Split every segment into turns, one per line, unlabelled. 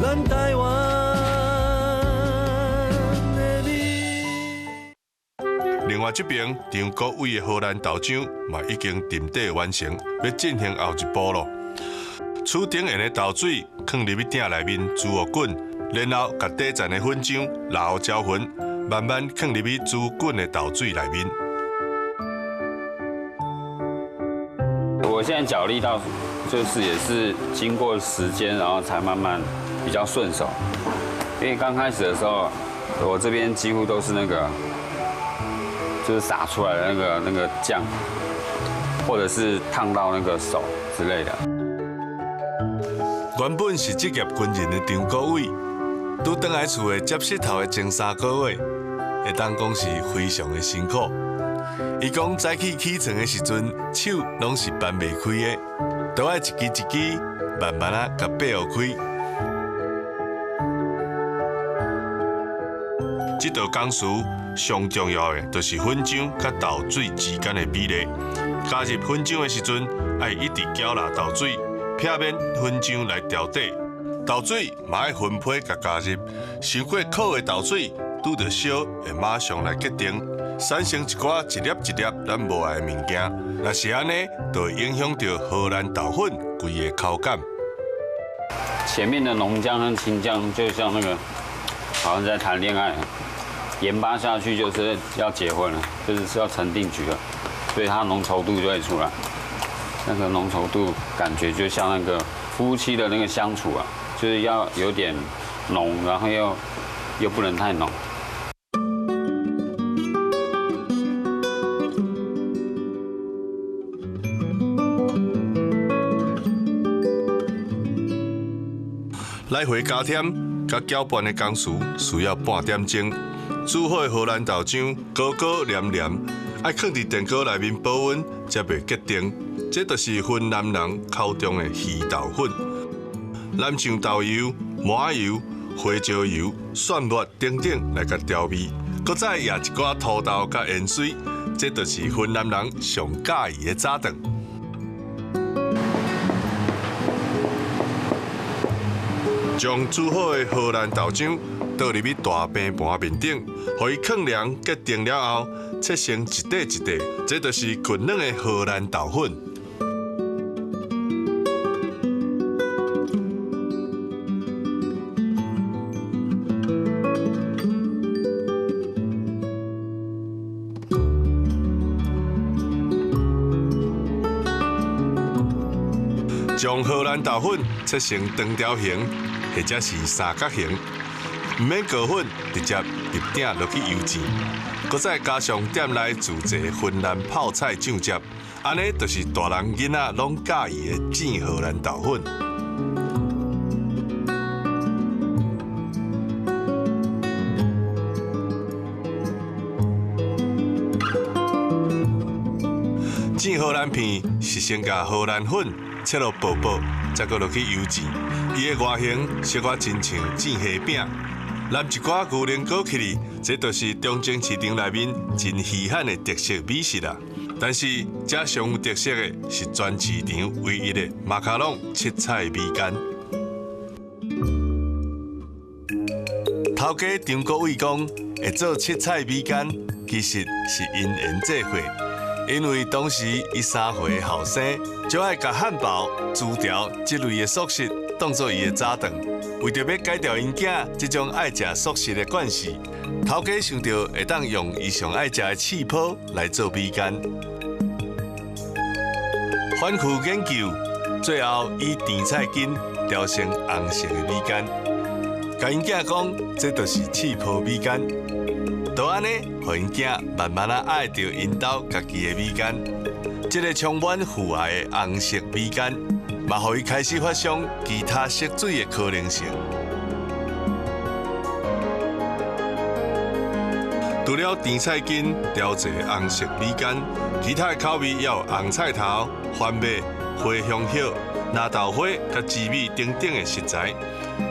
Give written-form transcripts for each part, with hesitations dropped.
咱台灣的美。
另外這邊張國偉的荷蘭豆漿嘛已經沉底完成，欲進行後一步囉。取頂緣的豆水囥入去鼎內面煮予滾，然後共底層的粉漿撈攪勻，慢慢囥入去煮滾的豆水內面。
我現在腳力道就是也是經過時間，然後才慢慢比較順手。因為剛開始的時候，我這邊幾乎都是那個，就是灑出來的那個醬，或者是燙到那個手之類的。
原本是職業軍人的張國偉，拄轉來厝的接膝頭的前3個月，會當講是非常的辛苦。伊講早起起床的時陣，手攏是扳袂開的，都愛一支一支慢慢仔共掰開。這道工序上重要的就是粉漿佮豆水之間的比例。加入粉漿的時陣，愛一直攪撈豆水，避免粉漿來調底。豆水嘛愛分批共加入，傷過苦的豆水拄著燒會馬上來結定，產生一寡一粒一粒咱無愛的物件。若是按呢，就會影響著荷蘭豆粉規個口感。
前面的濃醬和清醬就像那個，好像在談戀愛，鹽巴下去就是要結婚了，就是要成定局了，所以它濃稠度就會出來。那個濃稠度感覺就像那個夫妻的那個相處啊，就是要有點濃，然後又不能太濃。
來回加添、佮攪拌的工序需要半點鐘。煮好的荷蘭豆漿糊糊黏黏，愛囥佇電鍋內面保溫，才袂結定。這就是雲南人口中的魚豆粉。淋上豆油、麻油、花椒油、蒜末等等來共調味，閣再壓一寡土豆佮芫荽，這就是雲南人上喜歡的早頓。將煮好的荷蘭豆漿倒入去大平盤面頂，予伊囥涼結定了後，切成一塊一塊，這就是焄軟的荷蘭豆粉。將荷蘭豆粉切成長條形，或者是三角形，毋免過粉，直接入鼎落去油煎，閣再加上店內自製雲南泡菜醬汁，按呢就是大人囡仔攏佮意的煎荷蘭豆粉。煎荷蘭片是先共荷蘭粉切落薄薄，再閣落去油煎。伊的外形小可親像煎蝦餅，淋一寡牛奶膏起去，這就是中正市場內面真稀罕的特色美食啦。但是，這上有特色的是全市場唯一的馬卡龍七彩米干。頭家張國偉講，會做七彩米干，其實是因緣際會。因為當時伊3歲的後生，就愛共漢堡、薯條這類的速食當做伊的早頓。為著欲改掉𪜶囝這種愛食速食的慣勢，頭家想著會當用伊上愛食的刺泡來做米干。反覆研究，最後以甜菜根調成紅色的米干，共𪜶囝講，這就是刺泡米干。就按呢，予𪜶囝慢慢仔愛著𪜶兜家己的米干，這个充滿父愛的紅色米干，嘛予伊開始發想其他色水的可能性。除了甜菜根調製紅色米干，其他的口味也有紅菜頭、番麥、茴香葉、納豆花、佮芝米等等的食材。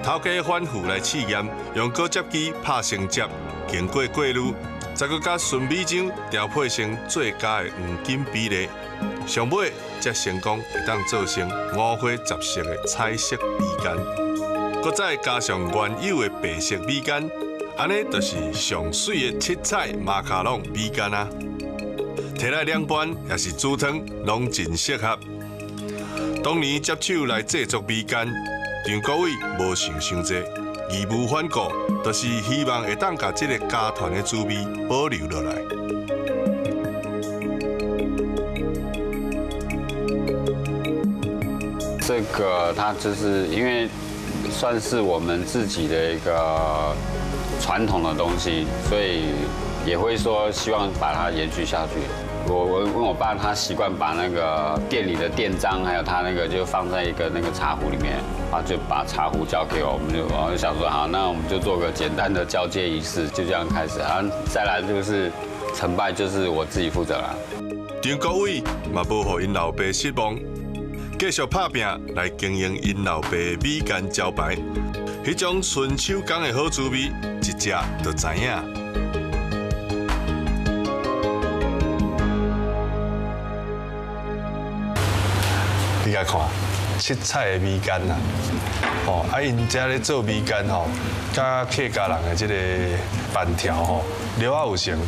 頭家反覆來試驗，用果汁機拍成汁，經過過濾，再閣佮純米漿調配成最佳的黃金比例，上尾才成功會當做成五花十色的彩色米干。閣再加上原有的白色米干，按呢就是上媠的七彩馬卡龍米干啊！提來涼拌抑是煮湯，攏真適合。當年接手來製作米干，張國偉無想傷濟，義無反顧，就是希望會當共這个家傳的滋味保留落來。
這個它就是因為算是我們自己的一個傳統的東西，所以也會說希望把它延續下去。我問我爸，他習慣把那個店裡的店章，還有他那個就放在一個那個茶壺裡面，啊，就把茶壺交給我，我就想說，好，那我們就做個簡單的交接儀式，就這樣開始。啊，再來就是成敗就是我自己負責啦。
張國偉嘛無予𪜶老爸失望，繼續拍拚來經營𪜶老爸的米干招牌，彼種純手工的好滋味，一食就知影。你共看七彩的米干啊，吼啊，𪜶遮咧做米干吼，佮客家人的這个板條吼，料仔有成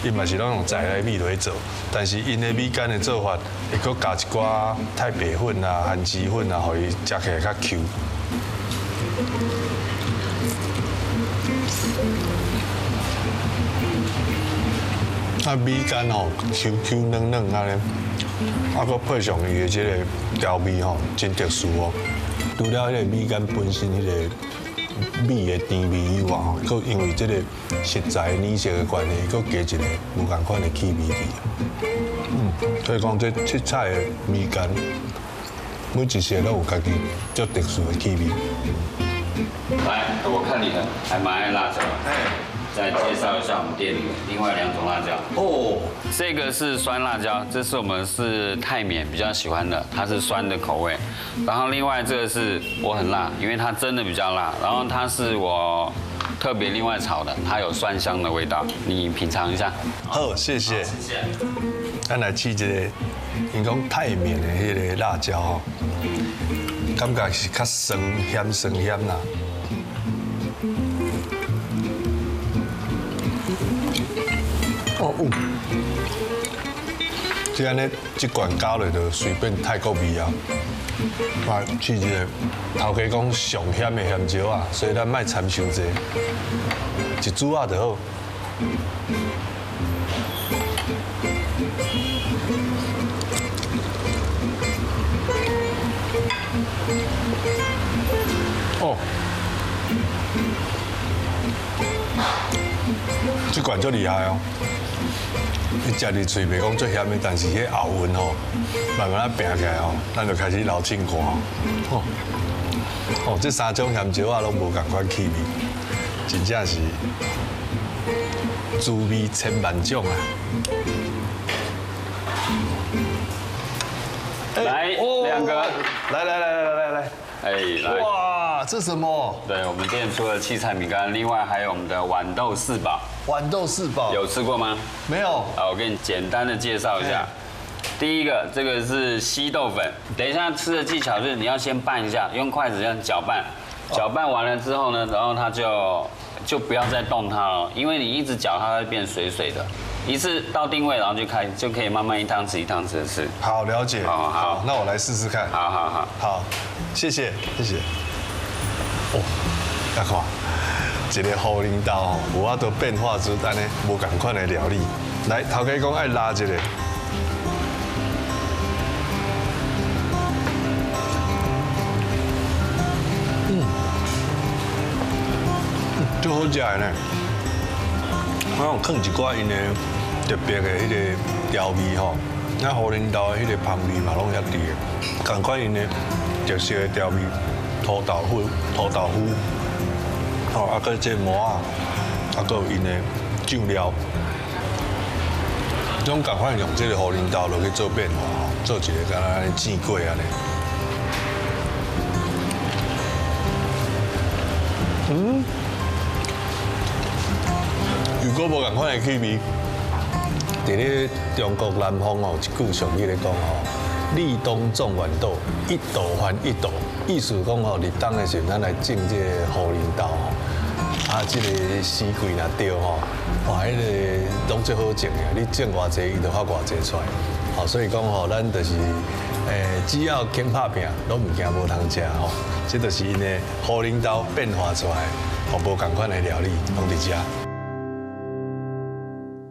，𪜶嘛是攏用在來米落去做，但是𪜶的米干的做法，會閣加一寡太白粉啊、番薯粉啊，予伊食起來較 Q。啊，米干吼，Q Q 軟軟按呢。啊，閣配上伊的這个調味吼，真特殊哦。除了彼个米干本身彼个米的甜味以外吼，閣因為這个食材顏色的關係，閣加一个無仝款的氣味佇。所以講這七彩的米干，每一色攏有家己足特殊的氣味。
來，我看你還蠻愛辣椒。再介紹一下我們店裡另外兩種辣椒。哦，這個是酸辣椒，這是我們是泰緬比較喜歡的，它是酸的口味。然後另外這個是我很辣，因為它真的比較辣。然後它是我特別另外炒的，它有蒜香的味道，你品嘗一下。
好，謝謝。
謝謝。
咱來試這个，𪜶講泰緬的彼个辣椒吼，感覺是較酸鹹酸鹹啦。哦，有，這按呢，這罐加落就隨便泰國味啊。來試一个，頭家講上鹹的鹹椒啊，所以咱莫摻傷濟，一珠仔就好。哦，這罐足厲害哦！伊食入喙袂講足鹹的，但是彼喉韻吼，慢慢仔拚起來吼，咱就開始流清汗。哦，哦，這三種鹹椒仔攏無仝款氣味，真正是滋味千萬種啊！
來兩個，
來來來來來來，
哎來！
哇，這什麼？
對，我們店除了七彩米干，另外還有我們的豌豆四寶。
豌豆四寶
有吃過嗎？
沒有。
好，我給你簡單的介紹一下。第一個，這個是稀豆粉。等一下吃的技巧就是你要先拌一下，用筷子這樣攪拌，攪拌完了之後呢，然後它就不要再動它了，因為你一直攪它會變水水的。一次到定位，然後就開就可以慢慢一湯匙一湯匙的吃。
好，了解。
好，好，
那我來試試看。
好好好，
好，謝謝，謝謝。哦，來看。一个芋奶豆吼，有法度變化出按呢無仝款的料理。來，頭家講愛拉一个。足好食的呢。我有放一寡𪜶的特別的彼个調味吼，那芋奶豆的彼个香味嘛攏遐佇的，仝款𪜶的特色的調味，土豆粉、土豆糊。吼，啊，閣這饃仔，啊，閣有𪜶的醬料，攏仝款用這个芋奶豆落去做變化，做一個敢若按呢煎粿按呢。如果無仝款的氣味，佇咧中國南方吼，一句俗語咧講吼，
立冬種豌豆，一斗還一斗，意思講吼，立冬的時陣，咱來種這個芋奶豆吼，啊，這個時季若對吼，哇，彼个攏足好種的，你種偌濟，伊就發偌濟出來。好，所以講吼，咱就是只要肯拍拚，攏毋驚無通食吼。這就是𪜶的芋奶豆變化出來，予無仝款的料理，攏佇遮。